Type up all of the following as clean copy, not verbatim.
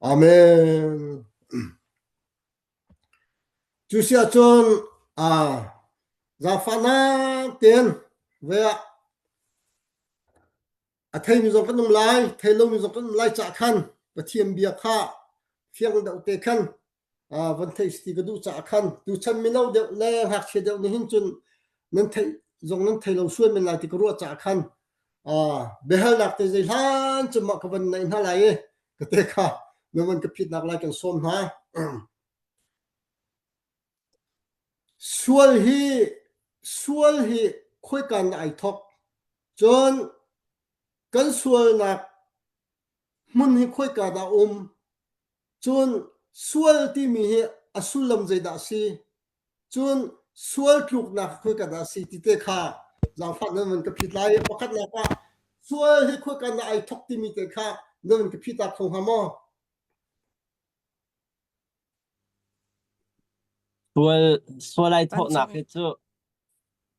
Amen. Cu si ahcun aa zaangfahnak tein ve ah a theimi zong kan um lai, thei lomi zong kan um lai caah khan Pathian bia kha fiang deuh te khan van theih ti ka duh caah khan tuchan mino deuh le ngakchia deuh nih hin cun nan theih zong nan thei lo sual men lai ti ka ruah caah khan biahalnak te zei hlan cu mah ka van naih hna lai i ka te kha na van ka phitnak lai kan sawm hna. Sual hi sual hi khoika in ai thawk? Cun kan sualnak hmun hi khoika dah um? Cun sual timi hi a sullam zeidah a si? Cun sual tluknak khoika dah a si ti te kha zaangfah nan van ka phit lai. Pakhatnak ah sual hi khoika dah ai thawk timi te kha nan van ka phit ta kho hnga maw? Sual sual ai thawhnak Vancung hi cu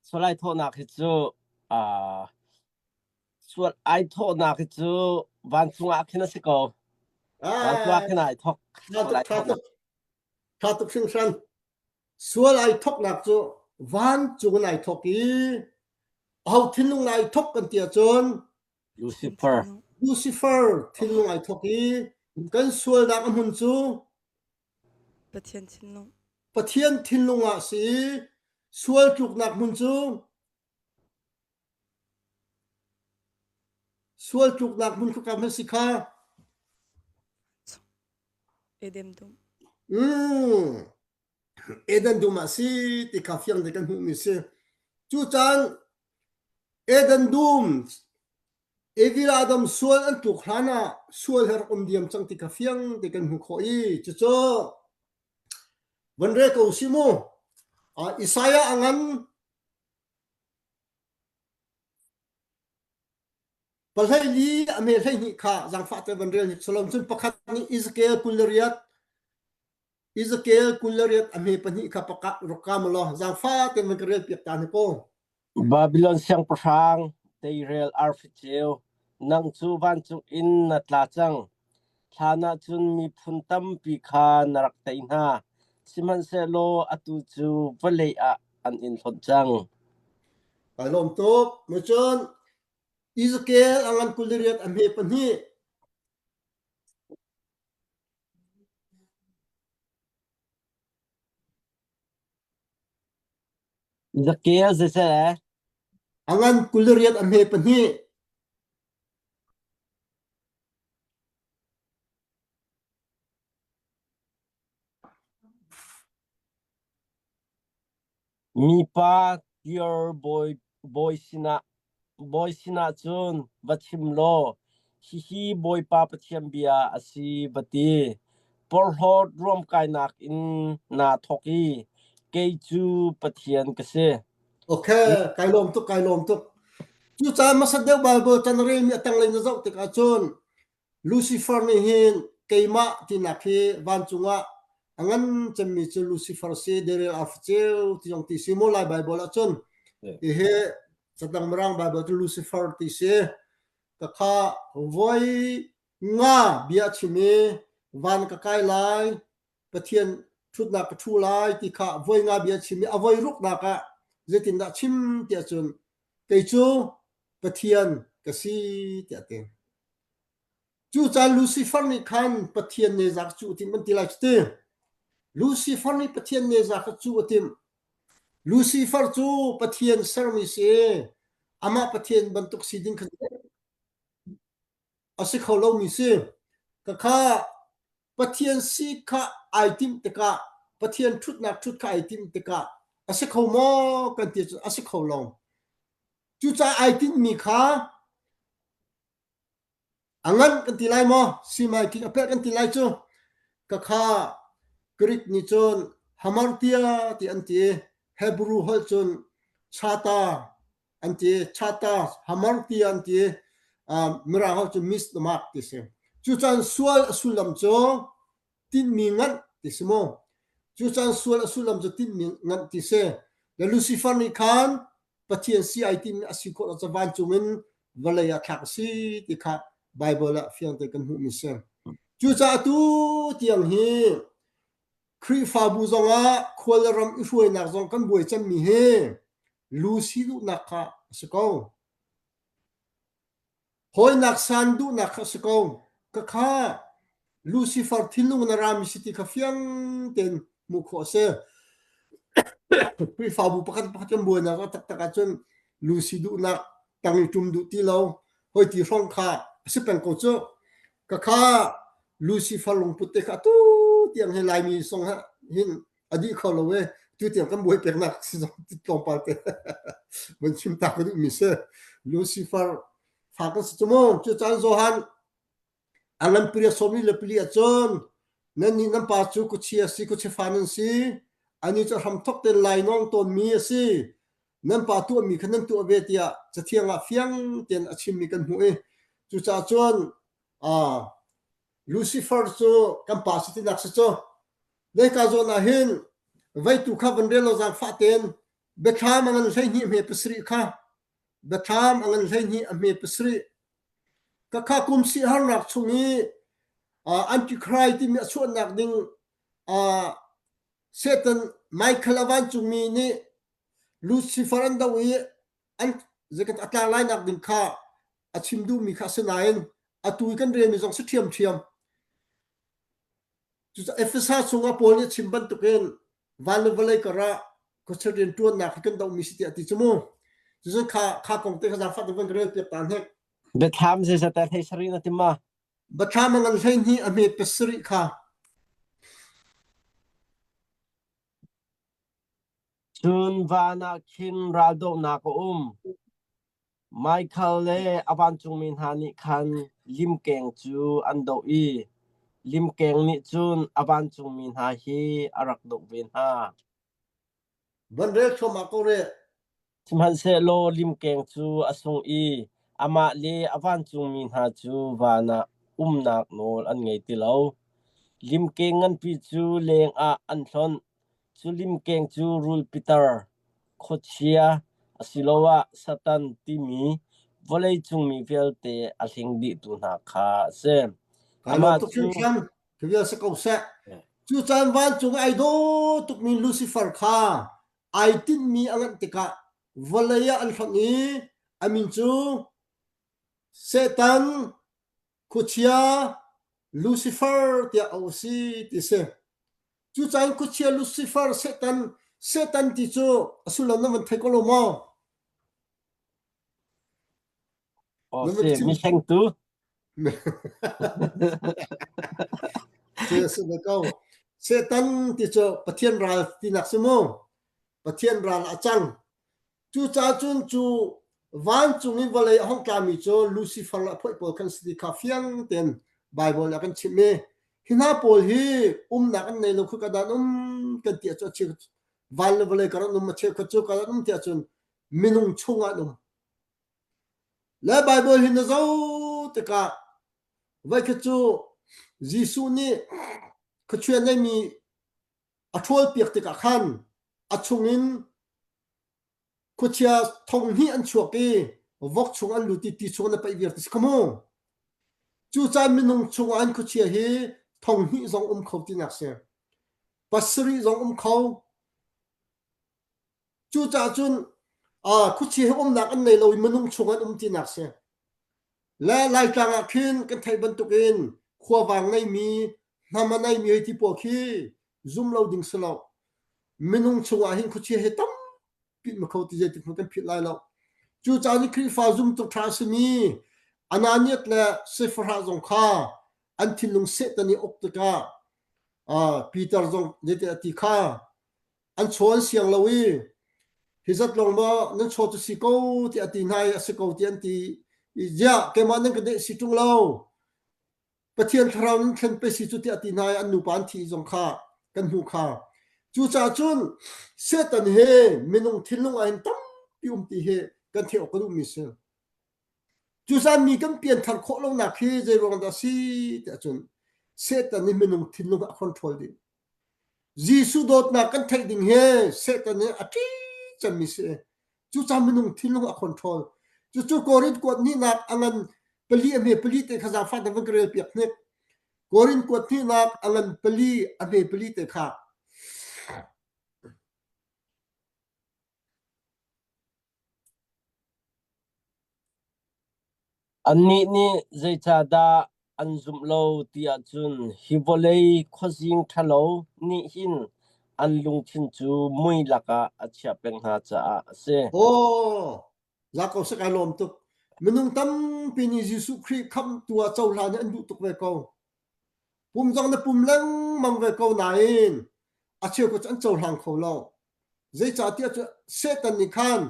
sual ai thawhnak hi cu aa sual ai thawhnak hi cu vancung ah khin a si ko. Vancung ah Ah, khin ai thawk tha sual tuk, ai tha thawhnak. tuk, tha tuk hringhran. Sual ai thawknak cu vancung in ai thawk i aho thinlung ai thawk kan ti ahcun Pathian Lucifer. thinlung. Lucifer thinlung ai thawk i kan sualnak a hmun cu Pathian thinlung. Pathian thinlung ah si i sual tluknak hmun cu sual tluknak hmun khukam hman si kha Eden dum. Mm. Eden dum ah si ti kha fiang te kan hmuhmi si. Cu caan Eden dum Evi le Adam sual an tluk hlan ah sual he rak um diam cang ti kha fiang te kan hmuh khawh i cucu van re ko si mu. Uh, Isaiah a ngan pahlei li a me 12 kha zaangfah te van rel hnik solom cun pakhat nih Ezekiel 28 Ezekiel 28 a hme pahnih kha pakah rak ka mu law zaangfah tein van ka rel piak ta hnik aw. Babilon siangpahrang teirel arfi ceu, nang cu vancung in na tla cang. Hlan ah cun miphun tampi kha na rak tei hna, sihmanhsehlaw atu cu vawlei ah an in hlonh cang. Kai lawm tuk. Cun Ezekiel a ngan 28 a hme pahnih. Zakel zeizeh? A ngan 28 a hme pahnih. Mipa Tyre bawi sinah bawi sinah cun va chim law, hihi Bawipa Pathian bia a si, va ti. Porhlawt ruamkainak in naa thawk i kei cu Pathian ka si. Okay, kai lawm tuk, kai lawm tuk. Cucaah hmasa deuh Bible can relmi a tanglei na zoh tikah cun Lucifer nih hin keimah tinak hi vancung ah a ngan cemmi cu Lucifer si Daniel Arfaceu ti zong ti si mu Lai Bible ahcun hihi catang Mirang Bible cu Lucifer ti si ka kha voi nga bia chim i van ka kai lai Pathian ṭhutnak ka ṭhu lai ti kha voi nga bia chim i a voi ruknak ah zeitindah chim tiah cun kei cu Pathian ka si tiah a ti. Cucaah Lucifer nih khan Pathian neza kha cuh a timh an ti lai cu ti. Lucifer nih Pathian neza kha cuh a timh. Lucifer cu Pathian sermi si amah Pathian bantuk si ding kha a si kho lomi si. Ka kha Pathian si kha ai timh tikah Pathian ṭhutnak ṭhut kha ai timh tikah a si kho maw kan ti cun a si kho lo. Cucaah ai tinhmi kha a nganh kan ti lai maw? Simai king a pek kan ti lai cu. Ka kha Greek nih cun hamartia ti an ti. Hebrew holh cun chata an ti. Chata hamartia an ti. Uh, Mirang holh cun misnamak ti si. Cucan sual a sullam cu tinhmi nganh ti si mu. Cucan sual a sullam cu tinhmi nganh ti si. Le Lucifer nih khan Pathian si ai timi a si khawh lo ca vancung in vawlei ah thlak a si ti kha Bible ah fiang te kan hmuhmi si. Cucaah atu tiang hi Khrihfabu zongah khual le ram i hruainak zong kan buai cemmi hi lu si duhnak kha a si ko. Hawinak san duhnak kha a si ko. Khakha Lucifer thinlung in a rami si ti kha fiang tein hmuh khawh a si. Khrihfabu pakhat pakhat kan buainak a taktak ahcun lu si duhnak tang i ṭum duh ti lo, hoi ti hrawng kha a si peng ko cu. Khakha Lucifer lungput te kha atu tiang hi Laimi song hin a dih kho lo e. Tu tiang kan buai peknak si zong tlawmpal te van chim ta ka duhmi si. Lucifer fa kan si cu mu. Cucaan Johan A ngan pariat sawmli le pali ahcun nannih nan pa cu khuachia a si, khuachia fa nan si. Anih cu a hramthawk tein lainawng tawnmi a si. Nan pa tuahmi kha nan tuah ve tiah Cathiang ah fiang tein a chimmi kan hmuh i cucaah cun uh, Lucifer cu kan pa si tinak si cu. Leika zawn ah hin veitu kha van rel lo zaangfah tein biathlam a ngan 12 hme pasarih kha biathlam a ngan 12 a hme pasarih Khakha kum siaherhnak chung i Antichrist timi a chuahnak ding Satan Michael a vancungmi nih Lucifer an doh i an zeikat a tlang lainak ding kha a chim duhmi kha a si nain atu i kan relmi zong si ṭhiamṭhiam. Cucaah Efesa chungah Paul nih a chim bantukin van le vawlei karah khuachia rianṭuannak hi kan dohmi si tiah a ti cu mu. Cucun kha kha kong te kha zaangfah te van ka rel piak ta hnek. Biathlam zeizat ah hlei sarih na tim ma? Biathlam a ngan 12 a hme pasarih kha. Cun van ah khin raldohnak a um. Michael le a vancungmi hna nih khan limkeng cu an doh i limkeng nih cun a vancungmi hna hi a rak doh ve hna. Van rel thluahmah ko rih. Sihmanhsehlaw limkeng cu a sung i amah le a vancungmi hna cu van ah umnak nawl an ngei ti lo. Limkeng nganpi cu lengah an hlonh. Cu limkeng cu rul pitar, khuachia asiloah Satan timi vawleicung mi vialte a hling dihtu hna kha a si. Kai lawm Amah tuk cu hringhran. Khi vial si ko seh. Cu caan vancung ai daw tukmi Lucifer kha ai tinhmi a nganh tikah vawlei ah an hlonh i a min cu Satan khuachia Lucifer tiah auh a si ti si. Cucaah khuachia Lucifer Satan Satan ti cu a sullam na van thei ko lo maw? Aw Na van si, chim mihlengtu. Si si ve ko. Satan ti cu Pathian ral tinak si mu. Pathian ral a cang. Cucaah cun cu vancung in vawlei a hung tlami cu Lucifer le a phoih pawl khan si ti kha fiang tein Baibal nih a kan chimh i hi hna pawl hi umnak an nei lo khika dah an um kan ti ahcun a cheu van le vawlei kar an um a cheukhat cu kar an um ti ahcun minung chungah an um. Le Baibal hi na zoh tikah voikhat cu Jesuh nih khuachuah neimi a ṭhawlpiak tikah khan a chungin khuachia thong hnih an chuak i vok chung an lut i ti chung an paih viar ti si kha mu. Cu caan minung chungah an khuachia hi thong hnih zong um kho tinak si. Pasarih zong um kho. Cucaah cun khuachia hi umnak an nei lo i minung chung an um tinak si. Le Laitlang ah khin kan theih bantukin khuavang ngeimi, hnam a neimi hei ti pawl khi zum lo ding si lo. Minung chungah hin khuachia hi tampi ma kho ti zeitik hmanh kan philh lai lo. Cucaah ni Khrihfa zumtu ṭha a simi Ananias le Sapphira zong kha an thinlung Satan i uk tikah Peter zong zeitin a ti kha an chaw an siang lo i hi zat lawng maw nan chaw cu si ko tiah a ti hna i a si ko tiah an ti i ziah keimah nan ka deh si ṭung lo Pathian thlarau nan thlen pe si cu tiah a ti hna i an nupa an thi zong kha kan hmuh kha cucaah cun Satan he minung thinlung ah hin tampi um ti hi kan theih awk ka duhmi si cucaah mi kan pianthar khawh lonak hi zei ruang dah si tiah cun Satan nih minung thinlung a control dih Jesuh dawtnak kan theih ding hi Satan nih a ṭih cemmi si. Cucaah minung thinlung a control. Cucu Korinth kuat hnihnak a ngan pali a hme pali te kha zaangfah te van ka rel piak hnik. Korin kuat hnihnak a ngan pali a hme pali te kha. Annih nih zeicahdah an zumh lo ti ahcun hi vawlei khuazing ṭhalo nih hin an lungthin cu mui lakah a chiah peng hna caah a si. Aw, Jakob sak ai lawm tuk. Minung tampi nih Jesuh Khrih khamhtu ah cohlan hi an duh tuk ve ko. Pum zong na pum lengmang ve ko nain a cheukhat cu an cohlang kho lo. Zeicahtiah cu Satan nih khan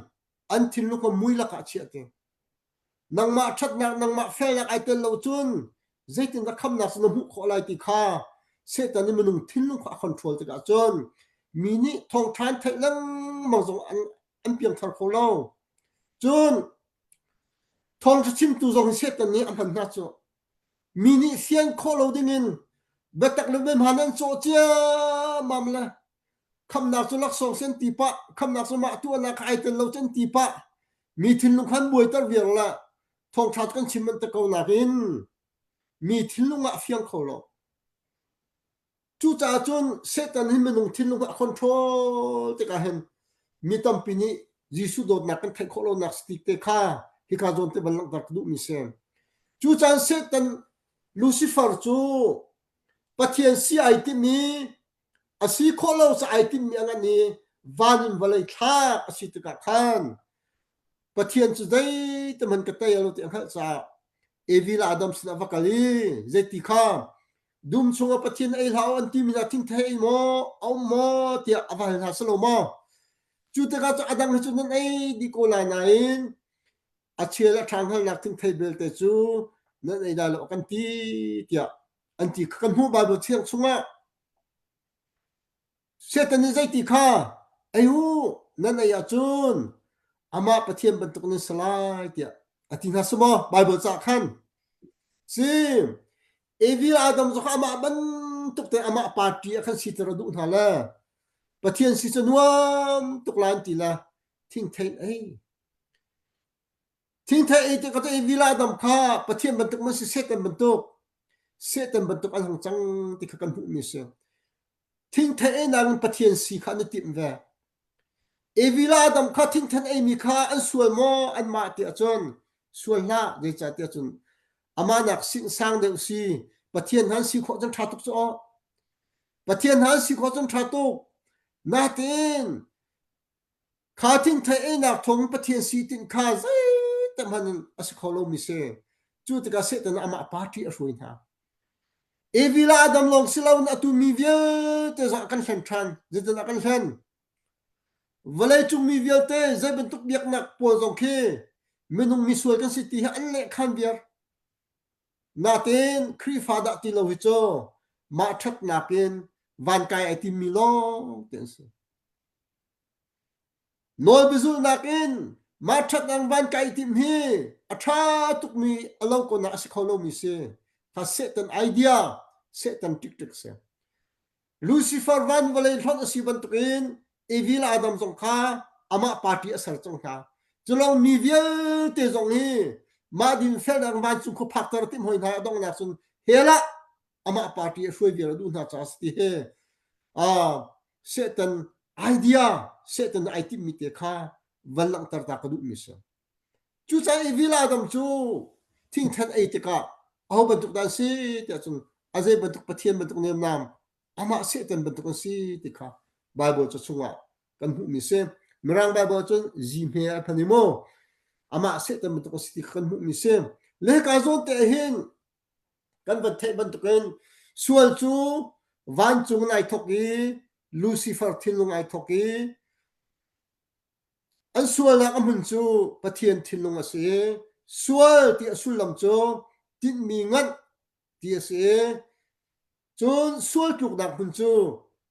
an thinlung kha mui lakah a chiah te. Nangmah ṭhatnak, nangmah felnak ai tel lo cun zeitindah khamnak cu na hmuh khawh lai ti kha Satan nih minung thinlung kha a control tikah cun mi nih thawngṭha an theih lengmang zong an, an piangthar kho lo. Cun thawngṭha chimtu zong hi Satan nih a hman hna cu. Mi nih fian khawh lo dingin biatak le biahmaan an cawh ciammam le khamnak cu laksawng si an ti pah, khamnak cu mah tuahnak kha ai tel lo cu an ti pah. Mi thinlung khan buaiter viar la thawngṭha cu kan chim an ti ko nakin mi thinlung ah a fiang kho lo. Cucaah cun Satan hi minung thinlung a control tikah hin mi tampi nih Jesuh dawtnak kan theih khawh lonak si te kha hika zawn te van langhter ka duhmi si. Cucaah Satan Lucifer cu Pathian si ai timh i a si khawh lo ca ai timhmi a ngan i van in vawlei thlak a si tikah khan Pathian cu zeite hmanh ka tei lo ti a hngalh caah Evi le Adam sinah va kal i zeiti kha dum chungah Pathian ei hlah u an timi hna thingthei ei maw a um maw tiah a va hal hna si lo maw? Cu tikah cu a dang hi cu nan ei dih ko lai nain a chia le a ṭha hngalhnak thingthei belte cu nan ei lai lo a kan ti tiah an ti kha kan hmuh Baibal thiang chungah. Satan nih zeiti kha ei u nan ei ahcun amah Pathian bantuk nan si lai tiah a ti hna si maw Baibal ca khan si Evi le Adam cu amah bantuk te amah party ah khan siter a duh hna le Pathian si cu nuam tuk lai an ti le thingthei ei Thingthei ei tikah cu Evi le Adam kha Pathian bantuk man si Satan bantuk Satan bantuk an hung cang ti kha kan hmuhmi a si. Thingthei einak in Pathian si kha an i timh ve. Evi le Adam kha thingthen eimi kha an sual maw anmah ti ahcun sual hlah zeicahtiah cun amah nak sang deuh si Pathian han si khawh cun ṭha tuk cu aw. Pathian han si khawh cun ṭha tuk. Natin Kha thingthei einak thawng Pathian si tinh kha zeitik hmanh in a si kho lomi si. Cu tikah Satan amah party a hruai hna. Evi le Adam lawng si loin atu mi vialte zong a kan hlen ṭhan. Zeitindah a kan hlen? Vawleicung mi vialte zei bantuk biaknak pawl zong khi minung misual kan si ti hi an lehkhan viar. Natin Khrihfa dah ti lo hi cu mah ṭhatnak in van kai ai timmi lawng te an si. Nawlbiazulhnak in mah ṭhatnak van kai timh hi a ṭha tukmi a lo ko nak a si kho lomi si. Kha Satan idea, Satan ṭikṭik si. Lucifer van vawlei hlonh a si bantukin Evi le Adam zong kha amah party a ser cang hna. Culong mi vialte zong hi mah dinfelnak vancung khua phakter a timh hoi hna a donghnak cun hell ah amah party a hruai vial a duh hna caah si ti hi Satan idea Satan ai timhmi te kha van langhter ta ka duhmi si. Cucaah Evi le Adam cu thingthen ei tikah aho bantuk dah an si tiah cun a zei bantuk Pathian bantuk nemnam amah Satan bantuk an si ti kha Bible ca chungah kan hmuhmi si. Mirang Bible cun zihme a phan i mu amah Satan bantuk an si ti kha kan hmuhmi si. Le hika zawn te hin Kan van theih bantukin sual cu vancung in ai thawk i Lucifer thinlung ai thawk i an sualnak a hmun cu Pathian thinlung a si i sual ti a sullam cu tinhmi nganh ti a si i cun sual tluknak hmun cu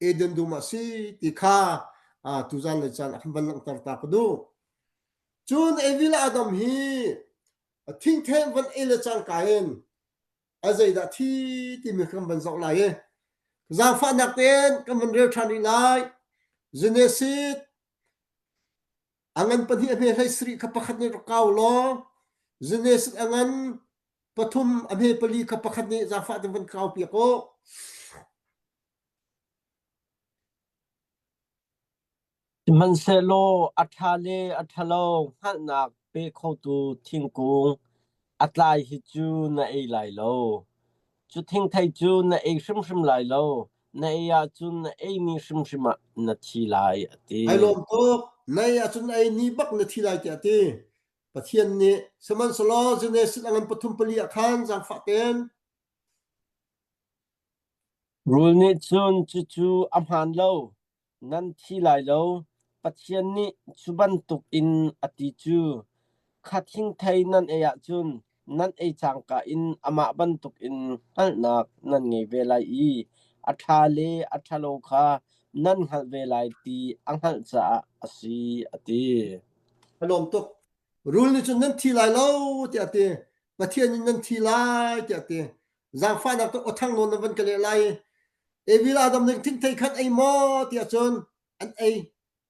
Eden dum ah si ti kha tuzan le caan ah kan van langhter ta ka duh. Cun Evi le Adam hi A thingtheng van ei le cangka in a zeidah thi timi kan van zoh lai i zaangfahnak tein kan van rel ṭhan rih lai. Genesis a ngan pahnih a hme hlei sarih kha pakhat nih rak kau law Genesis a ngan. Pathum a hme pali kha pakhat nih zaangfah tein van kau piak u. Sihmanhsehlaw a ṭha le a ṭhalo hngalhnak pe khotu thingkung a tlai hi cu na ei lai lo. Cu thingthei cu na ei hrimhrim lai lo, na ei ahcun na ei ni hrimhrim ah na thi lai, a ti. Ai lawm tuk. Na ei ahcun ei ni bak na thi lai tiah a ti. Pathian nih sihmanhsehlaw Genesis a ngan pathum pali ah khan zaangfah tein Rul nih cun cucu a hmaan lo, nan thi lai lo. Pathian nih cu bantukin a ti cu, kha thingthei nan ei ahcun nan ei cangka in amah bantukin hngalhnak nan ngei ve lai i a ṭha le a ṭhalo kha nan hngalh ve lai ti a hngalh caah a si, a ti. A lawm tuk. Rul nih cun nan thi lai lo tiah a ti. Pathian in nan thi lai tiah a ti. Zaangfahnak cu awthang nawn na van ka leh lai. Evil Adam nih thingthei khat ei maw tiah cun an ei.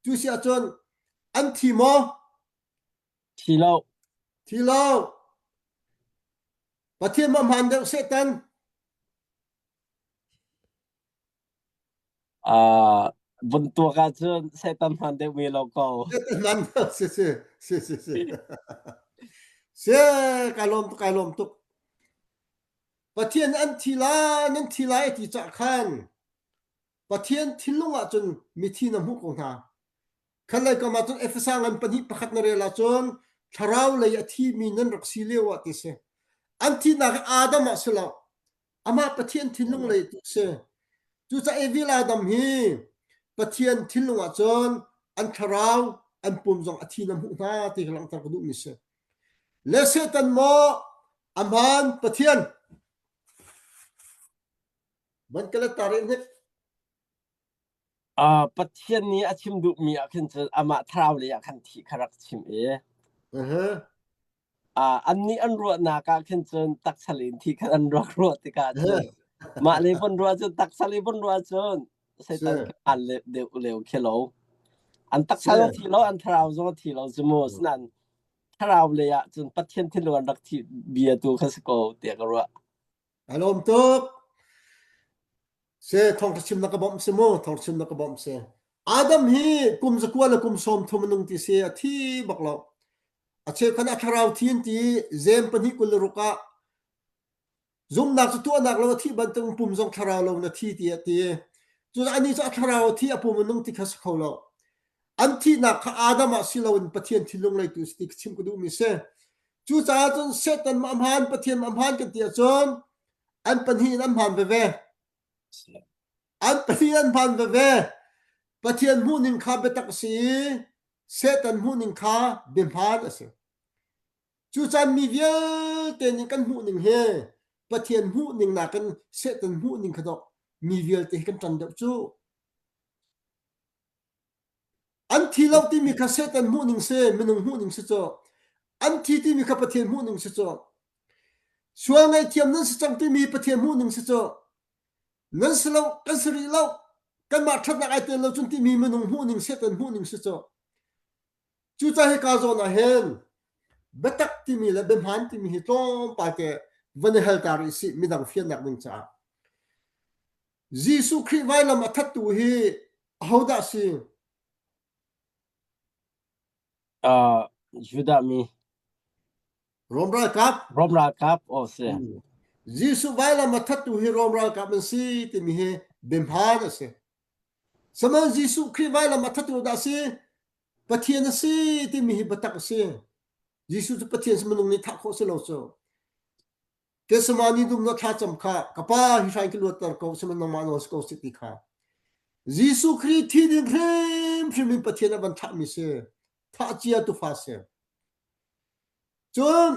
Cu si ahcun an thi maw? Thi lo. Thi lo. Pathian ma hmaan deuh Satan? Uh, vun tuak ahcun Satan hman deuhmi lo ko. Satan hman si si si si si. Si kai lawm tuk kai lawm tuk. Pathian an thi lai nan thi lai ti cah khan Pathian thinlung ahcun mithi na hmuh ko hna. Khan lei kam ahcun Efesa ngan pahnih pakhat na rel ahcun thlarau lei a thimi nan rak si lio ah ti si. An thihnak hi Adam ah si lo. Amah Pathian thinlung lei tu si. Cucaah Evil Adam hi Pathian thinlung ahcun an thlarau, an pum zong a thi na hmuh hna ti ka langhter ka duhmi si. Le Satan maw a hmaan Pathian? Van ka let ta rih hnik. Uh, Pathian nih a chim duhmi ah khin cun amah thlarau lei ah khan thi kha rak chim i Uh-huh. uh, annih an ruahnak ah khin cun taksa len thi khan an rak ruah tikah cun mah le von ruah cun taksa le von ruah cun Satan Si. an le deuh leu khi lo an taksa Si. zong thi lo an thlarau zong thi lo cu mu sinan thlarau lei ah cun Pathian thinlung an rak thi bia tu kha si ko tiah ka ruah A lawm tuk. Se thawngtha chim na ka bawmh si mu thawngtha chim na ka bawmh si. Adam hi kum zakua le kum sawm thum nung ti si a thi bak lo. A cheukhat a thlarau thi an ti zem pahnih kul le ruk ah zumnak cu tuahnak lo a thih bantuk pum zong thlarau lo na thi ti a ti. Cu ani cu a thlarau a thi a pum a nung ti kha si kho lo. An thihnak kha Adam ah si loin Pathian thinlung lei tu si ti chim ka duhmi si. Cucaah cun Satan ma hmaan Pathian ma hmaan kan ti ahcun an pahnih in an hmaan veve. An pahnih an hmaan veve. Pathian hmuhning kha biatak a si i Satan hmuhning kha biahmaan a si. Cucaah mi vialte nih kan hmuhning hi Pathian hmuhning nakin Satan hmuhning kha dawh mi vialte hi kan ṭan deuh cu. An thi lo timi kha Satan hmuhning si, minung hmuhning si cu. An thi timi kha Pathian hmuhning si cu. Sual ngaihthiam nan si cang timi Pathian hmuhning si cu. Nan si lo, kan si rih lo, kanmah ṭhatnak ai tel lo cun timi minung hmuhning Satan hmuhning si cu. Cucaah hika zawn ah hin biatak timi le biahmaan timi hi tlawmpal te van i hal ta rih sih midang fiannak ding caah. Jesuh Khrih vailam a thattu hi ahodah si? Uh, Judah mi. Rom ralkap. Rom ralkap o si. Hmm. Jesuh vailam a thattu hi Rom ralkap an si timi hi biahmaan a si. Sihmanhsehlaw Jesuh Khrih vailam a thattu dah si? Pathian a si timi hi biatak a si. Jesuh cu Pathian si minung nih thah khawh si lo cu. Gethsemane dum na thlacam kha ka pa hi hrai ka luatter ko sihmanhsehlaw nangmah nawl si ko seh ti kha Jesuh Khrih thi ding hrimhrim in Pathian a van thlahmi si thah cia tufa si cun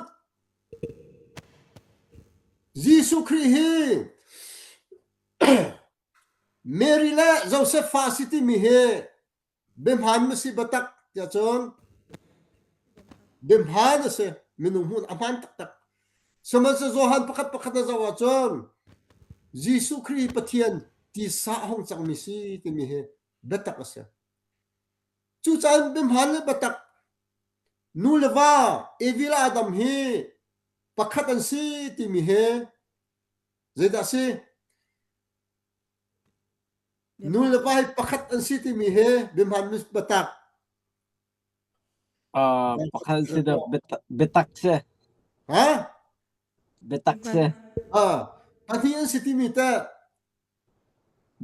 Jesuh Khrih hi Mary le Joseph fa si timi hi Biahmaan ma si biatak tiah cun biahmaan a si. Minung hmun a hmaan taktak. Sihmanhsehlaw Johan pakhat pakhat na zoh ahcun Jesuh Khrih Pathian tisa a hung cangmi si timi hi biatak a si. Cucaah biahmaan le biatak nu le va Evi le Adam hi. Pakhat an si timi hi zeidah si? Nu le pa hi pakhat an si timi hi biahmaan biatak. Uh, pakhat si da biatak si. Ha? Biatak si. Ah, pahnih an si timi teh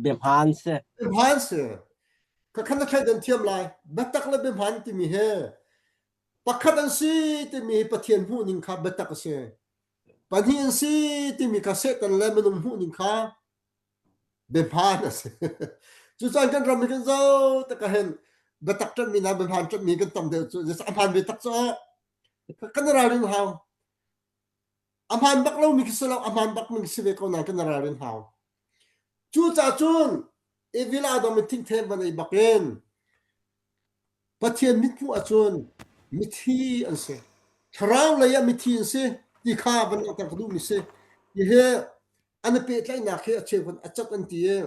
Biahmaan si. Biahmaan si. Khakhan na thleidan thiam lai. Biatak le biahmaan timi hi pakhat an si timi hi Pathian hmuhning kha biatak a si. Pahnih an si timi kha Satan le minung hmuhning kha biahmaan a si. Cucaah kan ram hi kan zoh tik ahhin biatak ṭanhmi na biahmaan ṭanhmi kan tam deuh cu a hmaan biatak cu kan i ralrin hau. A hmaan bak lomi khi si lo, a hmaan bakmi khi si ve ko nain kan i ralrin hau. Cucaah cun Evil Adam in thingthem van ei bakin Pathian mithmuh ahcun mithi an si. Thlarau lei ah mithi an si ti kha van langhter ka duhmi si. Hihi an i pehtlaihnak hi a cheukhat a cat an ti i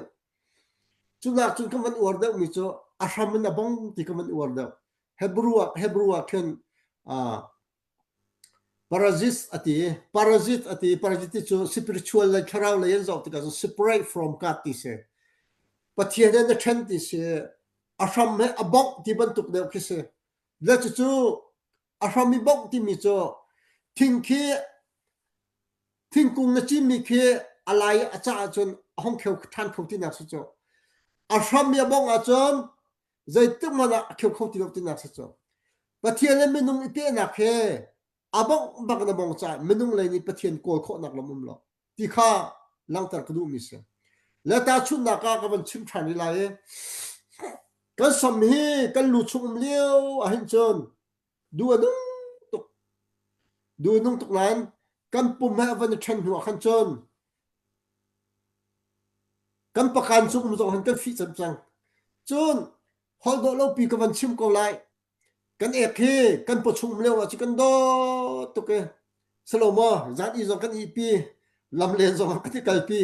cunak cun kan van uar deuhmi cu a hram in a bong ti kan van uar deuh. Hebrew ah Hebrew ah khin uh, Parasit a ti. Parasit a ti. Parasit ti cu spiritual le thlarau lei an zoh tikah cun separate from God ti si. Pathian he na ṭhen ti si. A hram he a bongh ti bantuk deuh khi si. Le cucu a hram i bongh timi cu thing khi thingkung na cinmi khi a lai a cah ahcun a hong kheu ṭhan kho tinak si cu. A hram i a bongh ahcun zeitik hmanh ah a kheu kho ti lo tinak si cu. Pathian le minung i pehnak he a bongh bak na bong caah minung lei nih Pathian kawl khawhnak lam um lo ti kha langhter ka duhmi si. Le tahchunhnak ah ka van chim ṭhan rih lai i kan sam hi kan lu chung um lio ahhin cun duh a nung tuk. Duh a nung tuk nain kan pum he a van i ṭhen hnu ah khan cun kan pakan cung um zong hin kan fih cem cang. Cun holh dawh lopi ka van chim ko lai. Kan ek hi kan pawchung um lio ah cu kan dawt tuk i silo maw zan i zong kan ihpi lamlen zong ah kan i kalpi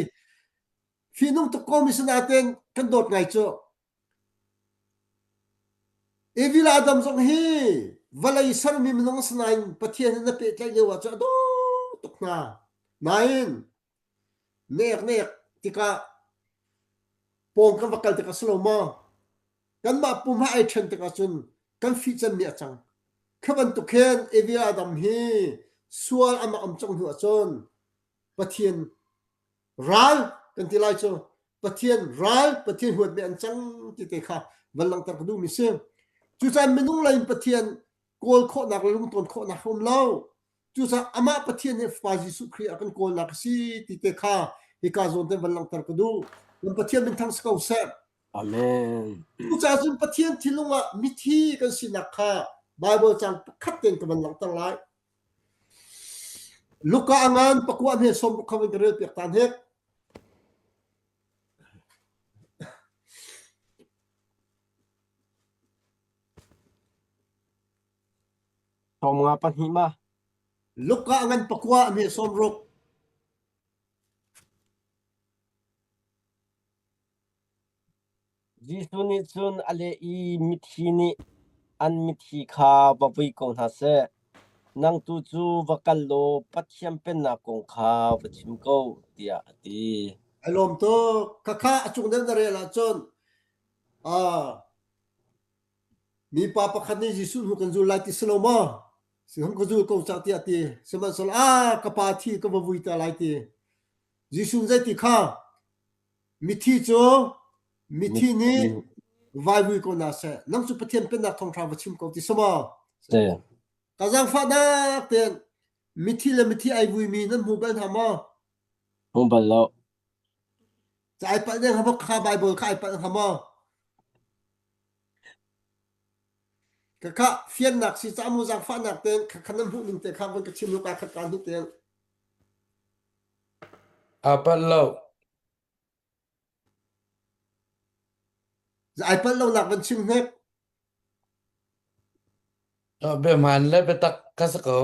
fihnung tuk ko mi sinain kan dawt ngai cu Evil Adam zong hi vawlei sermi minung a si nain Pathian in a pehtlaih lio ah cun a dawt tuk hna. Nain nek nek tikah pawng kan va kal tikah si lo maw kanmah pum he ai ṭhen tikah cun kan fih cemmi a cang. Kha bantuk hin Evil Adam hi sual amah um cang hnu ahcun Pathian ral kan ti lai cu Pathian ral Pathian huatmi an cang ti te kha van langhter ka duhmi si. Cucaah minung lei in Pathian kawl khawhnak le lungtawn khawhnak a um lo. Cucaah amah Pathian hi Fapa Jesuh Khrih ah kan kawlnak a si ti te kha hika zawn te van langhter ka duh. Kan Pathian min thang si ko seh. Amen. Cucaah cun Pathian thinlung ah mithi kan sinak kha Bible cang pakhat tein ka van langhter lai. Luka a ngan pakua hme som kha van ka rel piak tan hek. Thawng nga pahnih ma? Luka a ngan pakua a hme som ruk. Jesuh nih cun a leh i mithi nih an mithi kha va vui ko hna seh. Nang tu cu va kal law Pathian Pennak kong kha va chim ko, tiah a ti. A lawm tuk. Khakha a cung deuh na rel ahcun ah mipa pakhat nih Jesuh hnu kan zul lai ti si lo maw? Si hung ka zul ko cang tiah ti. Sihmanhsehlaw ah ka pa thi ka va vui ta lai ti. Jesuh zeiti kha Mithi cu mithi nih vaivui ko hna seh. Nang cu Pathian pennak thawngṭha va chim ko ti si maw? Ka zaangfahnak tein mithi le mithi ai vuimi nan hmu bal hna maw? Hmu bal lo. Ca ai palh deng ha kha Bible kha ai palh hnga maw? Ka kha fiannak si ca mu zaangfahnak tein kha kha nan hmuh ning te kha van ka chim ka khat ka hnu tein. Aa palh lo. Ai palh lonak van chim hnek. Biahmaan le biatak ka si ko.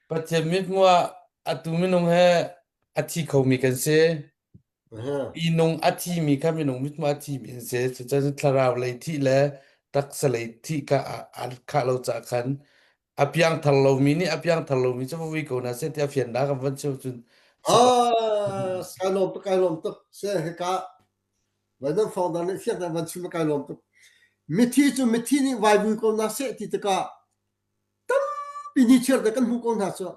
Pathian mithmuh ah atu minung he a thi khomi kan si. Minung a thimi kha minung mithmuh a thimi an si. Cucaah thlarau lei thih le taksa lei thih kha aa khah lo caah khan. A piangthar lomi nih a piangthar lomi cu va vui ko hna seh tiah fiannak an van cheu cun Ah, kai lawm tuk, kai lawm tuk. Se hika vai nan fong dan nih fiak dan van chim kai lawm tuk. Mithi cu mithi nih vai vui ko hna seh ti tikah tampi ni chiar te kan hmuh ko hna cu.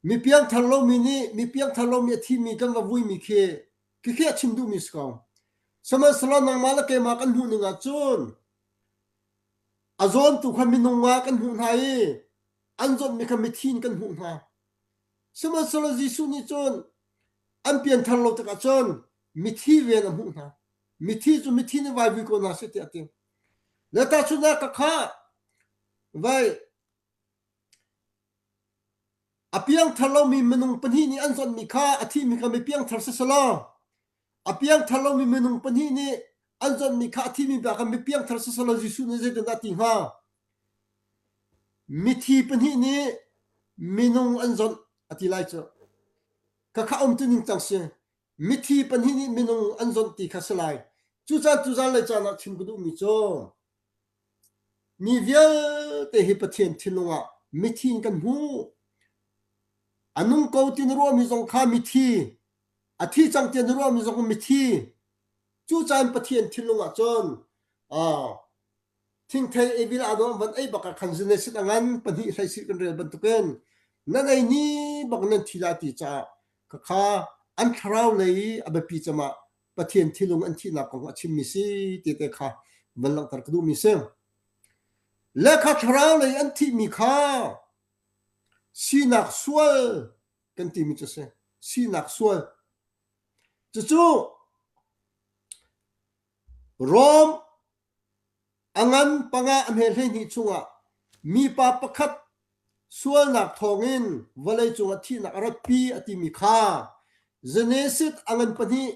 Mi piangthar lomi nih mi piangthar lomi a thimi kan va vuimi khi khi a chim duhmi si ko. Sihmanhsehlaw nangmah le keimah kan hmuh ning ah cun a zawntu kha minung ah kan hmuh hna i an zawnmi kha mithi in kan hmuh hna. Sihmanhsehlaw Jesuh nih cun an pianthar lo tikah cun mithi ven a hmuh hna. Mithi cu mithi nih vaivui ko hna seh tiah a ti. Le tahchunhnak ka kha vai A piangthar lomi minung pahnih nih an zonhmi kha a thimi kha mi piangthar si selaw a piangthar lomi minung pahnih nih an zonhmi kha a thimi pa kha mi piangthar si selaw Jesuh nih zeitindah a ti hnga? Mithi pahnih nih minung an zonh a ti lai cu. Khakha um tu ning cang si. Mithi pahnih nih minung an zonh ti kha si lai. Cucaan tuzan le caan ah chim ka duhmi cu Mi vialte hi Pathian thinlung ah mithi in kan hmuh. A nung ko ti na ruahmi zong kha mithi, a thi cang ti na ruahmi zong mithi. Cucaah Pathian thinlung ah cun thingthei evil adawm van ei bak ah khan Genesis a ngan pahnih hlei kan rel bantukin nan ei ni bak nan thi lai ti caah khakha an thlarau lei a biapi cem ah Pathian thilung an thihnak kong a chimmi si ti te kha van langhter ka duhmi si. Le kha thlarau lei an thihmi kha sinak sual kan timi cu si. Sinak sual. Cucu Rom A ngan panga a hme 12 chungah mipa pakhat sualnak thawngin vawleicung ah thihnak a ratpi a timi kha Genesis a ngan pahnih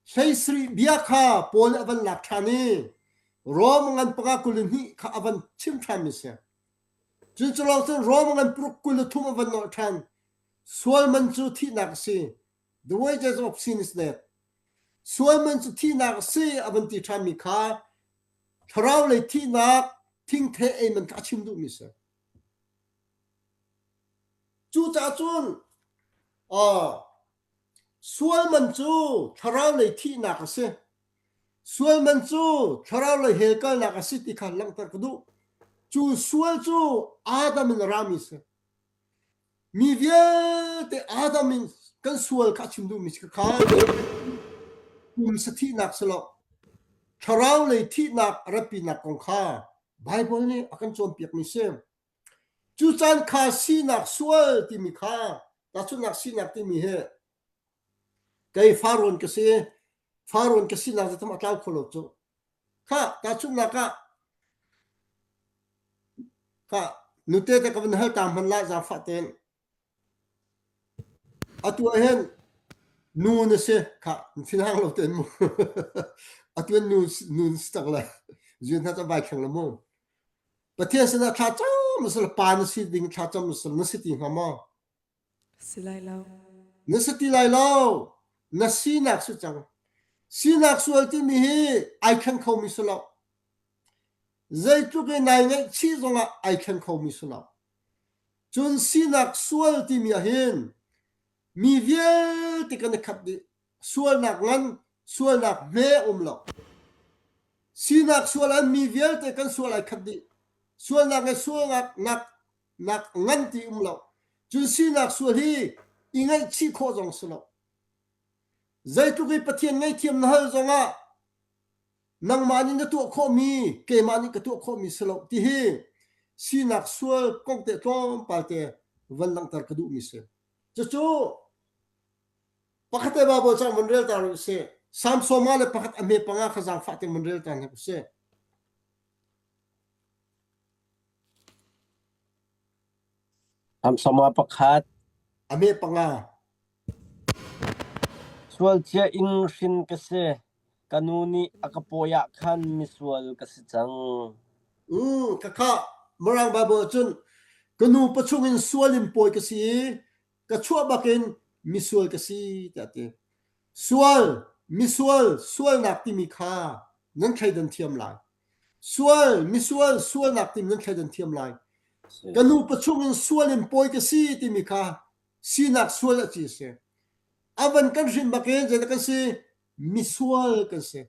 17 bia kha Paul nih a van lak ṭhan i Rom a ngan panga 22 kha a van chim ṭhanmi si. Cun cu lawng cun Rom a ngan paruk 23 a van nolh ṭhan. Sual man cu thihnak a si. The wages of sin is death. Sual man cu thihnak a si a van ti ṭhanmi kha thlarau lei thihnak thingthei ei man kha a chim duhmi si. Cucaah cun uh, sual man cu thlarau lei thihnak a si. Sual man cu thlarau lei hell kalnak a si ti kha langhter ka duh. Cu sual cu Adam in a rami si. Mi vialte Adam in kan sual kha a chim duhmi si kha pumsa thihnak si lo thlarau lei thihnak a ratpinak kong kha Baibal nih a kan cawnpiakmi si. Cu caan kha sinak sual timi kha tahchunhnak sinak timi hi kei Farawn ka si Farawn ka sinak zeitam a tlau kho lo cu. Kha tahchunhnak ah Kha nute te ka van hal ta hman la zaangfah tein. Atu ah hin nu na si kha thinhang lo tein mu. Atu in nu nu na si tak le zun hna ca vai thleng le mu. Pathian sinah thla cam na si le pa na si ding thla cam na si na si ti hnga maw? Si lai lo. Na si ti lai lo. Na sinak si cang. Sinak sual timi hi ai thleng khomi si lo. Zeitluk in nai ngaihchih zongah ai thleng khomi si lo. Cun sinak sual timi ah hin mi vialte kan i khat dih. Sualnak ngan, sualnak hme um lo. Sinak sual an mi vialte kan sual ai khat dih. Sualnak le sualnak nak nak ngan ti um lo. Cun sinak sual hi i ngaihchih khawh zong si lo. Zeitluk i Pathian ngaihthiam na hal zongah nangmah nih na tuah khawhmi keimah nih ka tuah khawhmi si lo ti hi sinak sual kong te tlawmpal te van langhter ka duhmi si. Cucu pakhat te Bible cang van rel ta rih usih. Salm sawma le pakhat a hme panga kha zaangfah tein van rel ta hna usih. Salm sawma pakhat A hme panga. Sualcia in hrin ka si. Ka nu nih a ka pawi ah khan misual ka si cang. Mm, khakha Mirang Bible ahcun ka nu pachung in sual in pawi ka si i ka chuah bakin misual ka si tiah a ti. Sual, misual, sualnak timi kha nan thleidan thiam lai. Sual, misual, sualnak timi nan thleidan thiam lai. Ka nu pachung in sual in pawi ka si timi kha sinak sual a ci si. A van kan hrin bak in zeidah kan si? Misual kan si.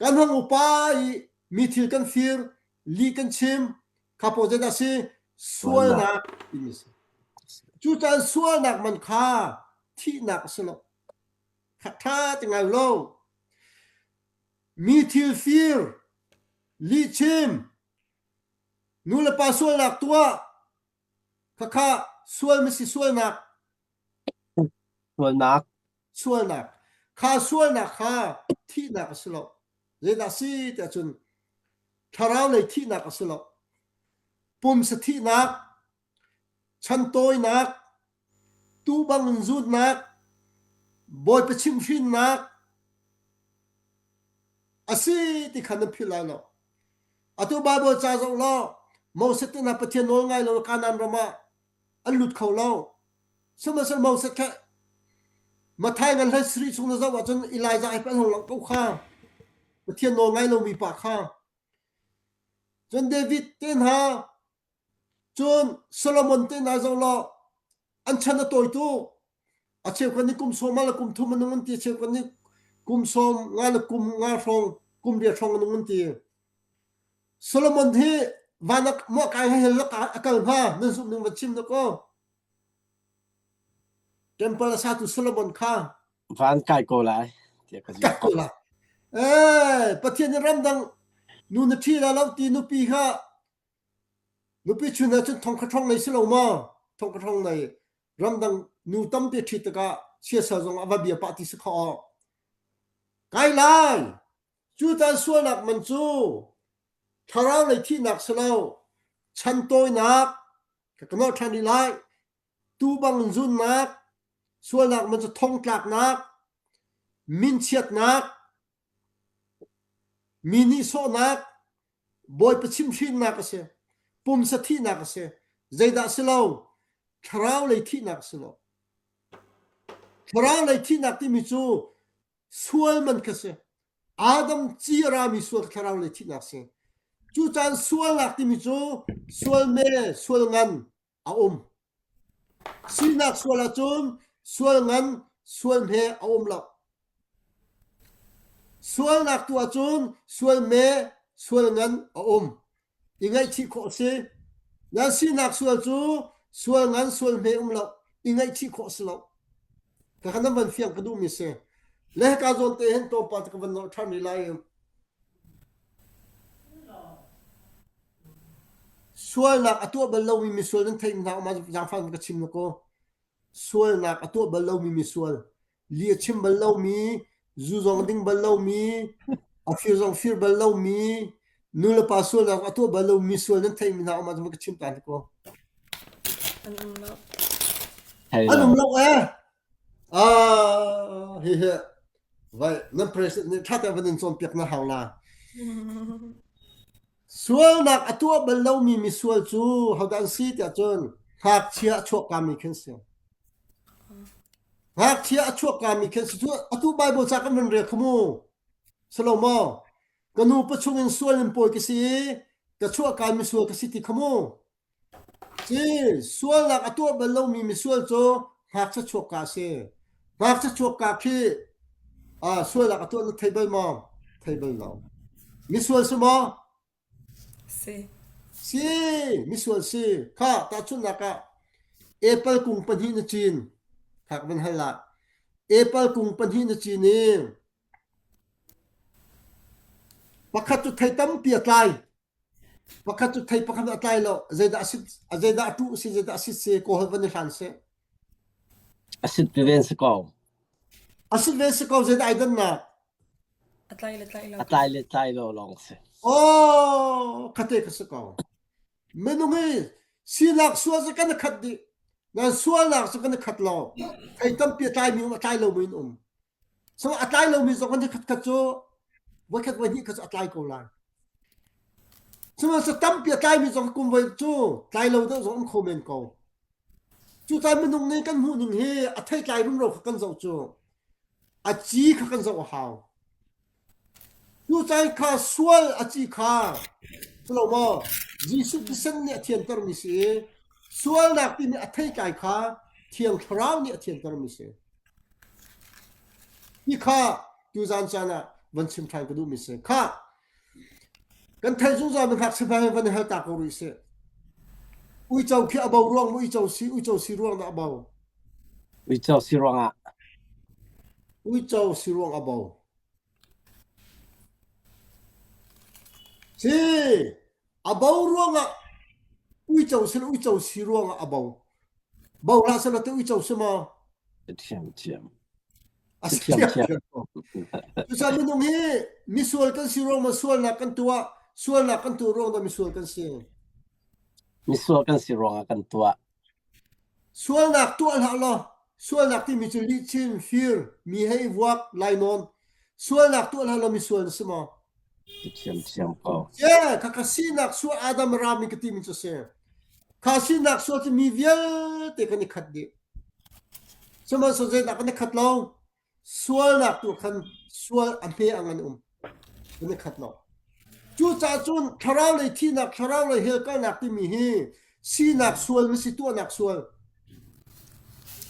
Kan hong upa i mi thil kan fir, lih kan chim, kha pawl zeidah si? Sualnak timi si. Cucaah sualnak man kha thihnak a si lo. Ṭha ti ngai lo. Mi thil fir, lihchim, nu le pa sualnak tuah, khakha sual misi sualnak. Sualnak. Sualnak. Kha sualnak kha thihnak a si lo. Zeidah si tiah cun thlarau lei thihnak a si lo. Pumsa thihnak, chantawinak, tuu bangin zutnak, Bawipa chimhhrinnak a si ti kha nan philh lai lo. Atu Baibal ca zoh law Moses te hna Pathian nawl ngai lo Kanaan ram ah an lut kho lo. Sihmanhsehlaw Moses kha Matthai ngan hlei sarih chung na zoh ahcun Elijah he an hung langh ko kha. Pathian nawl ngai lomi pa kha. Cun David te hna Cun Solomon te hna zoh law an chan a tawi tuk. A cheukhat nih kum sawm le kum thum a nung an ti, a cheukhat nih kum sawm nga le kum nga hrawng, kum riat hrawng a nung an ti. Solomon hi van ah muah kai he hell a kal hnga nan zumh ning va chim na ko. Temple a satu Solomon kha Van kai ko lai tiah ka kai ko lai. Eh, Pathian nih ramdang nu na ṭhi la lo ti nupi kha Nupi chun ahcun thong kha ṭhong nei si lo maw? Thong kha ṭhong nei. Ramdang nu tampi ṭhit tikah siasal zong a va bia pah ti si kho. Kai lai! Cu caan sualnak man cu thlarau lei thihnak si lo, chan tawinak ka ka nolh ṭhan rih lai. Tuu bang in zunnak, sualnak man cu thongtlaknak, minchiatnak, Mi nihsawhnak, Bawipa chimhhrinnak a si. Pumsa thihnak a si. Zeidah si lo? Thlarau lei thihnak a si lo. Thlarau lei thihnak timi cu sual man kha si. Adam ci a rami sual kha thlarau lei thihnak si. Cu caan sualnak timi cu sual me, sual ngan a um. Sinak sual ahcun sual ngan, sual hme a um lo. Sualnak tu ahcun sual hme, sual ngan a um. I ngaihchih khawh a si. Nan sinak sual cu sual ngan, sual hme um lo. I ngaihchih khawh a si lo. Ka nan van fiang ka duhmi si. Le hika zawn te hin tlawmpal te ka van nolh ṭhan rih lai. Sualnak a tuah bal lomi misual nan theih hna ma zaangfah in ka chim na kaw. Sualnak a tuah bal lomi misual, li a chim bal lomi, zu zong a ding bal lomi, a fir zong fir bal lomi, nu le pa sualnak a tuah bal lomi misual nan theih hna ma ka chim ta na kaw. An um lo. An um lo eh. Ah, hi hi. Vai, nan president nih ṭha tein van in cawnpiak na hau la. Sualnak a tuah bal lomi misual cu hodah an si tiah cun ngakchia a chuakkami khi an si. Ngakchia a chuakkami khi an si. Cu atu Bible ca kan van rel kha mu. Salomo, ka nu pachung in sual in pawi ka si i ka chuahka misual ka si ti kha mu. Si, sualnak a tuah bal lomi misual cu ngakchia chuakka a si. Ngakchia chuakka khi ah sualnak a tuah na thei bal maw? Thei bal lo. Misual si maw? Si. Si, misual si. Kha, tahchunhnak ah apple kung pahnih na cin. Kha ka van hal la. Apple kung pahnih na cin i pakhat cu thei tampi a tlai. Pakhat cu thei pakhat a tlai lo. Zeidah a sit, zeidah a tuh si, zeidah a sit si, kaw van i hlan seh. A sit ve si ko. A sit ve si ko, zeidah ai dannak? A tlai le tlai lo. A tlai le tlai lo lawng si. Oh, khate ka si ko. Minung hi sinak sual cu kan i khat dih. Nan sualnak cu kan i khat lo. Thei tampi a tlaimi um, a tlai lomi in um. So a tlai lomi zong kan khat khat cu voikhat voihnih khat cu a tlai ko lai. Sihmanhsehlaw tampi a tlaimi zong kum voi cu tlai lo deuh zong um kho men ko. Cu tlai minung nih kan hmuh ning hi a theitlai rumro kha kan zoh cu a ci kha kan zoh a hau. Cu caan kha sual a ci kha si lo maw Jesuh thisen nih a thiantermi si i sualnak timi a theitlai kha Thiang Thlarau nih a thiantermi si. Hi kha tuzan caan ah van chim ṭhan ka duhmi si. Kha kan theih zungzal mi ngakchia hna he van i hal ta ko rih sih. Uico khi a bo ruang maw uico si uico si ruang dah a bo? Uico si ruangah. Uico si ruang a bo. Si, a bo ruangah uico si le uico si ruangah a bo. Bo hlah seh law teh uico si maw? Thiam thiam. A si Thiam thiam thiam. thiam ko. Cucaah minung hi misual kan si ruang maw sualnak kan tuah, sualnak kan tuah ruang dah misual kan si. Misual kan si ruangah kan tuah. Sualnak tuah hlah law sualnak timi cu lihchim, fir, mi hei vuak, lainawn. Sualnak tuah hlah law misual na si maw? Thiamthiam ko. Yeah, khakha sinak sual Adam rami ka timi cu si. Kha sinak sual cu mi vialte kan i khat dih. Sihmanhsehlaw zeidah kan i khat lo? Sualnak tu khan sual a hme ang an um. Kan i khat lo. Cucaah cun thlarau lei thihnak, thlarau lei hell kalnak timi hi sinak sual misi tuahnak sual.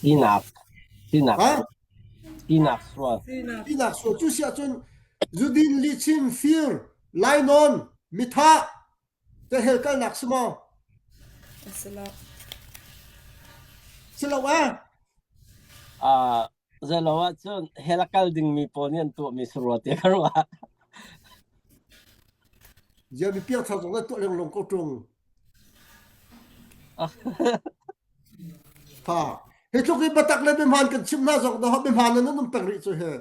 Sinak. Sinak. Ha? Sinak sual. Sinak sual. Cu si ahcun zudin, lihchim, fir, lainawn, mithah, Te hell kalnak si maw? A si lo. Si lo eh? Ah, zeilo ahcun hell a kal dingmi pawl nih an tuahmi si rua ti ka ruah. Zia mi piangthar zong na tuah lenglong ko ṭung. Ha. Hi tluk i biatak le biahmaan kan chim hna zong dah biahmaan nan um peng rih cu he.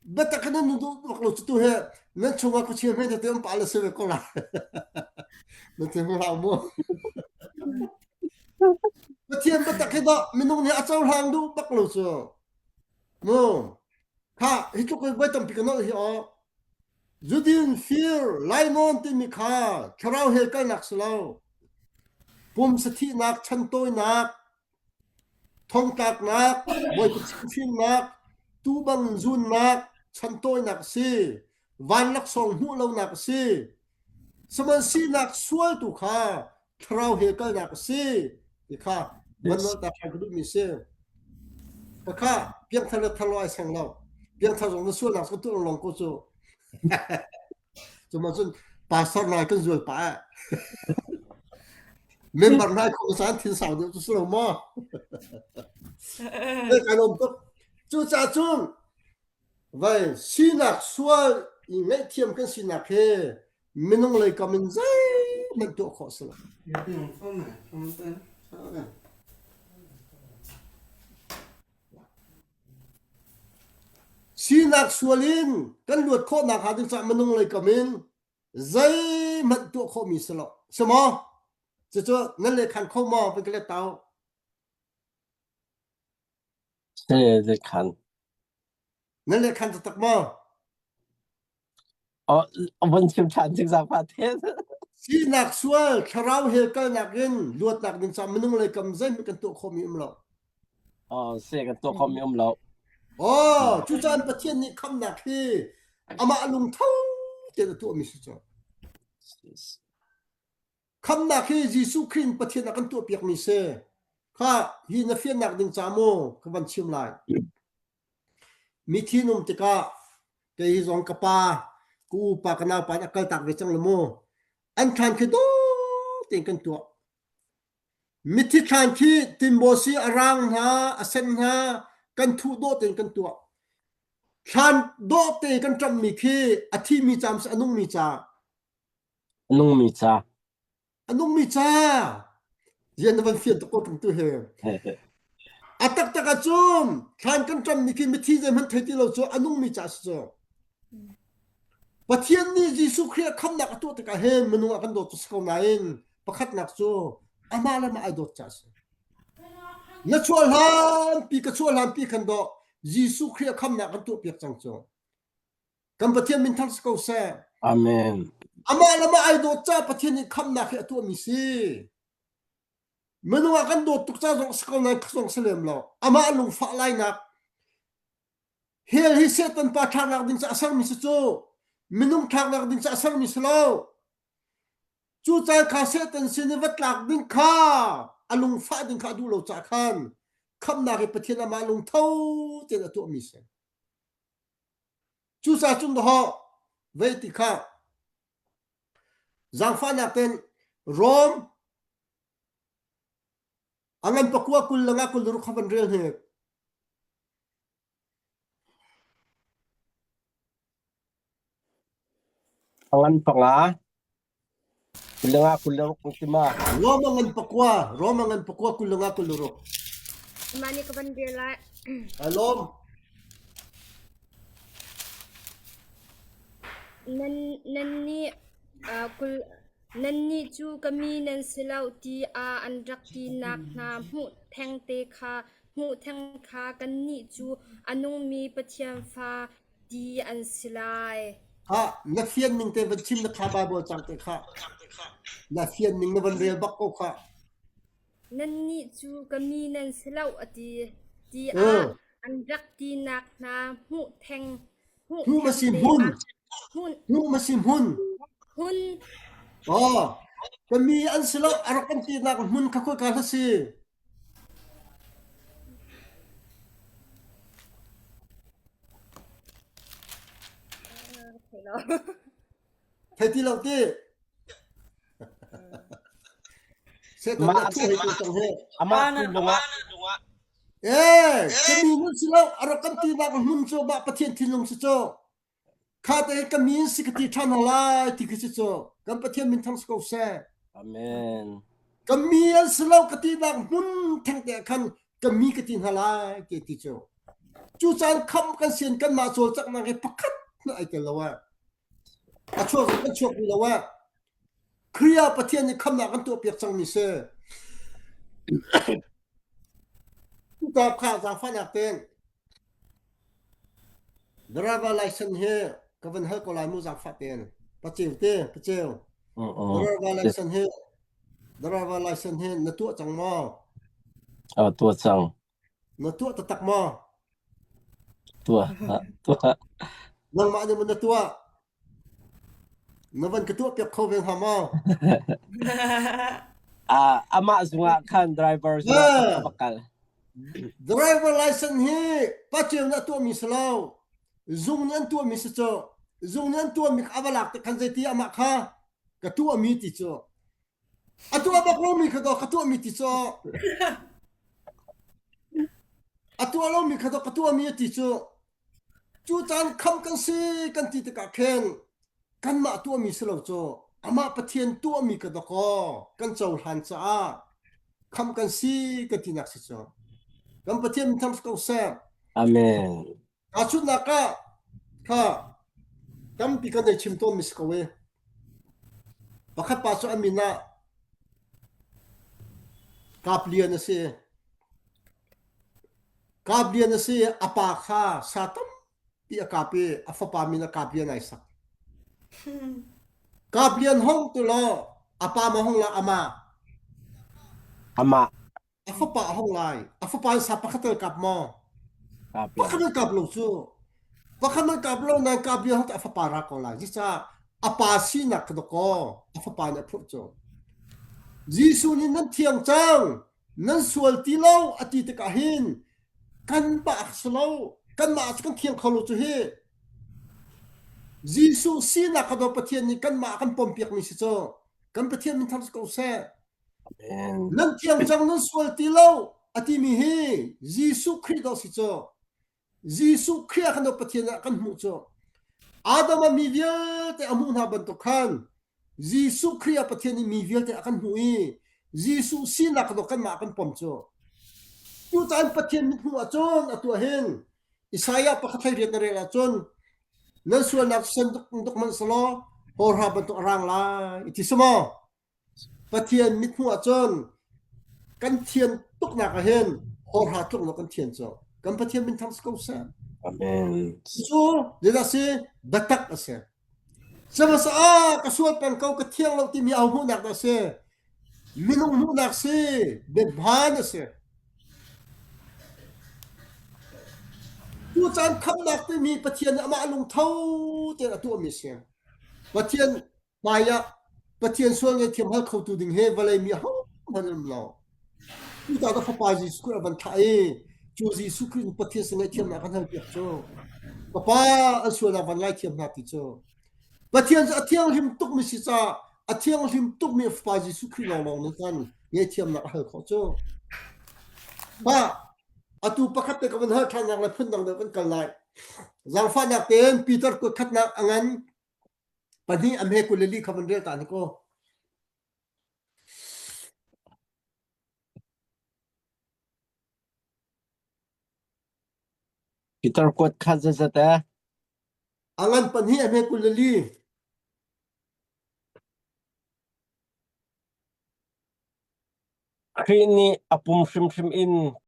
Biatak nan nu duh bak lo cu tu he nan chungah khuachia hme tete um pa le si ve ko lai. Na ti hlah mu. Pathian biatak hi dah minung nih a cohlang duh bak lo cu. Mu. Kha hi tluk i voi tampi ka nolh hi aw. Zudin, fir, lainawn timi kha thlarau he kalnak si lo. Pumsa thihnak, chantawinak, thongtlaknak, Bawipa chimhhrinnak, tuu bang zunnak, chantawinak a si. Van laksawng hmuh lonak a si. Sihmanhsinak sual tu kha thlarau he kalnak a si ti kha van Yes. nolh ta ṭhan ka duhmi a si. Khakha piangthar le thar lo ai seng lo. Piangthar zong na sualnak cu tuah lawng ko cu. Cuma cun pastor nai kan zual pah eh. Member nai kho caan thin sau deuh cu si lo maw? Kai kai lawm tuk. Cucaah cun vai sinak sual i ngaihthiam kan sinak he minung lei kam in zeihmanh tuah khawh si lo. Sinak sual in kan luat khawhnak hnga ding caah minung lei kam in zeihmanh tuah khawhmi si lo. Si maw? Cucu nan lehkhan kho maw? Van ka let tau. Si lehkhan. Nan lehkhan taktak maw? Oh, von chim ṭhan zigzag pa te. Sinak sual thlarau he kalnak in luatnak ding caah minung lei kam zeihmanh kan tuah khawhmi um lo. Oh, se kan tuah khawhmi um lo. Oh, cucaah Pathian nih khamnak hi amah lungtho tein a tuahmi si cu. Khamnak hi Jesuh Khrih in Pathian a kan tuahpiakmi si. Kha hi na fiannak ding ca maw ka van chim lai. Mithi um tikah kei hi zong ka pa, ka upa, ka naupa nih a kaltak ve cang le mu. An thlan khi dawh tein kan tuah. Mithi thlan khi tinbaw si a rang hna, a sen hna, kan thuh dawh tein kan tuah. Thlan dawh te kan ṭamhmi khi a thimi ca a nungmi ca. A nungmi ca. A nungmi ca. Rian na van fian tuk ko ṭung tu he. A taktak ahcun thlan kan ṭammi khi mithi zeihmanh thei ti lo cu a nungmi ca si cu. Pathian nih Jesuh Khrih a khamnak a tuah tikah hin minung a kan dawt cu si ko nain pakhatnak cu amah le amah ai dawt ca a si. Na chuah hlanpi ka chuah hlanpi khan dawh Jesuh Khrih a khamnak kan tuahpiak cang cu. Kan Pathian min thang si ko seh. Amen. Amah le amah ai dawt ca Pathian nih khamnak hi a tuahmi si. Minung ah kan dawt tuk ca zong si ko nain zong si lem lo. Amah lungfah lainak hell hi Satan pa thlaknak ding ca a sermi si cu. Minung thlaknak ding caah sermi si lo. Cu caan kha Satan sin i va tlak ding kha a lungfah ding kha a duh lo caah khan khamhnak i Pathian amah lungtho tein a tuahmi si. Cucaah cun dawh vei ti kha zaangfahnak tein Rom a ngan pakua 20 le nga 26 kha van rel hnik. A ngan panga. 20 nga 26 na ti ma? Roma ngan pakua, Roma ngan pakua 20 nga 26. Mah nih ka van rel lai. Ai lawm. Nan nannih uh, kul nannih cu ka mi nan si lo tiah an rak tinak hna hmuh thengte kha hmuh theng kha kannih cu a nungmi Pathian fa ti an si lai. Ha, na fian ning te van chim na kha Bible cang te kha. Na fian ning na van rel bak ko kha. Nannih cu ka mi nan si lo a ti. Tiah an rak tinak hna hmuh theng hmuh Hmuh ma si thengte hmun. ah hmun Hmuh ma si hmun. hun Oh, ka mi an si lo a rak kan tinak hmun kha khoi ka hla si. Thei ti lo ti. Satan Mah nih a thuh hei tu cang he. amah thinlung ah Eh, ka mi nun si lo, a rak kan tinak hmun cu mah Pathian thinlung si cu. Kha te ka min si ka ti ṭhan hna lai ti khi si cu. Kan Pathian min thang si ko seh. Amen. Ka mi an si lo ka tinak hmun theng te ah khan ka mi ka ti hna lai ti ti cu. Cu caan kham kan sian kanmah cawlcanghnak hi pakhat hmanh ai tel lo ah. A chuak kan chuak rih lo ah. Khrih ah Pathian nih khamnak kan tuahpiak cangmi si. Cuka kha zaangfahnak tein driver license hi ka van hal ko lai mu zaangfah tein. Paceu te, paceu. Driver license hi driver license hi na tuah cang maw? Oh, tuah cang. Na tuah taktak maw? Tuah, tuah. Nangmah nih maw na tuah? Na van ka tuahpiak kho ve hnga maw? Ah, amah zungah khan driver zungah khan ka va kal. Driver license hi paceu nih a tuahmi si lo. Zung nih an tuahmi si cu. Zung nih an tuahmi kha a va lak tik khan zeiti amah kha ka tuahmi ti cu. A tuah bak lomi kha daw ka tuahmi ti cu. A tuah lomi kha daw ka tuahmi a ti cu. Cu caan kham kan si kan ti tikah khin kanmah tuahmi si lo cu amah Pathian tuahmi ka dakaw kan cohlan caah kham kan si kan tinak si cu. Kan Pathian min thang si ko seh. Amen. Tahchunhnak ah kha tampi kan ei chim tawnmi si ko i pakhat pa cu a min ah Kap Lian a si. Kap Lian a si. A pa kha sa tampi a kap i a fapa min ah Kap Lian ai sak. Kap Lian hong tu law a pa ma hong la amah. Amah. A fapa a hong lai. A fapa in sa pakhat al kap maw? Kap lo. Pakhat al kap lo cu. Pakhat al kap lo nain kap lian a fapa ra ko lai. Zica a pa sinak kha dakaw a fapa nih a phurh cu. Jesuh nih nan thiang cang, nan sual ti lo a ti tikah hin kanmah si lo, kanmah cu kan thiang kho lo cu hi. Jesuh sinak kha daw Pathian nih kanmah a kan pompiakmi si cu. Kan Pathian min thang si ko seh. Nan thiang cang nan sual ti lo a timi hi Jesuh Khrih dawh si cu. Jesuh Khrih ah khan Pathian ah kan hmuh cu. Adam ah mi vialte a hmuh hna bantuk khan Jesuh Khrih ah Pathian nih mi vialte a kan hmuh i Jesuh sinak dawh kanmah kan pom cu. Cucaah Pathian mithmuh ahcun atu ah hin Isaiah pakhat hlei riat na rel ahcun nan sualnak sen duk duk hmanh selaw hawrha bantuk a rang lai i ti si maw? Pathian mithmuh ahcun kan thian tuknak ah hin hawrha tluknak kan thian cu. Kan Pathian min thang si ko seh. Amen. Cu zeidah si biatak a si. Sihmanhsehlaw ah ka sual peng ko ka thiang lo timi au hmuhnak dah si. Minung hmuhnak si biahmaan a si. Cu caan khamnak timi Pathian nih amah lungtho tein a tuahmi a si. Pathian hmaiah Pathian sual ngaihthiam hal khotu ding he vawlei mi ahohmanh an um lo. Cucaah Fapa Jesuh Khrih a van thlah i cu Jesuh Khrih nih Pathian sin ngaihthiamnak kan halpiak cu Papa an sualnak van ngaithiam hna ti cu Pathian cu a thianghlim tukmi si caah a thianghlim tukmi a Fapa Jesuh Khrih lawnglawng nih khan ngaihthiamnak a hal khawh cu. Pa atu pakhat te ka van hal ṭhannak le phundang deuh kan kal lai. Zaangfahnak tein Peter kuat khatnak a ngan pahnih a hme 24 kha van rel ta ni kaw. Peter kuat kha zeizat eh? A ngan pahnih a hme 24. Khrih nih a pum hrimhrim in.